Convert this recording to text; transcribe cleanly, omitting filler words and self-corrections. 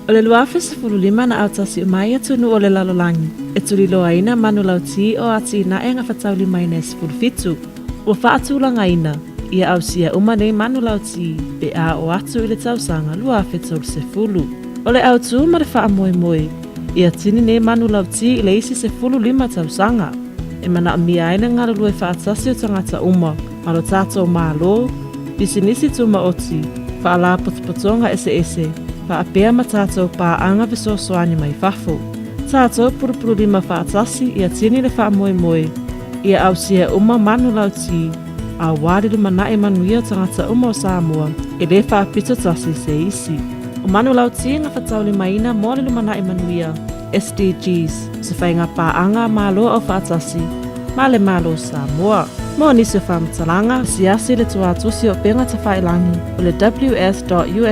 O le 2015 na autasi uma ai atunuu o le lalolagi e tuliloaina manulauti o atinae gafataulimaina e 17. Ua faatulagaina ia ausia uma nei manulauti pe a oo atu i le tausaga 2030. O le autū ma le faamoemoe, ia tini nei manulauti i le isi 15 tausaga, e manaomia ai le galulue faatasi o tagata uma ma lo tatou Malo, pisinisi tumaoti, faalapotopotoga eseese, faapea ma tatou paaga fesoasoani mai fafo. Tatou pulupululima faatasi ia tini le faamoemoe, ia ausia uma manulauti, aua le lumanai manuia o tagata uma o Samoa, e le faapito tasi i se isi. O manulauti gafataulimaina mo le lumanai manuia, SDGs, o se faiga paaga a Malo Aufaatasi ma le Malo o Samoa. Mo nisi o faamatalaga, asiasi i le tuatusi o Upega Tafailagi o le ws.undp.org.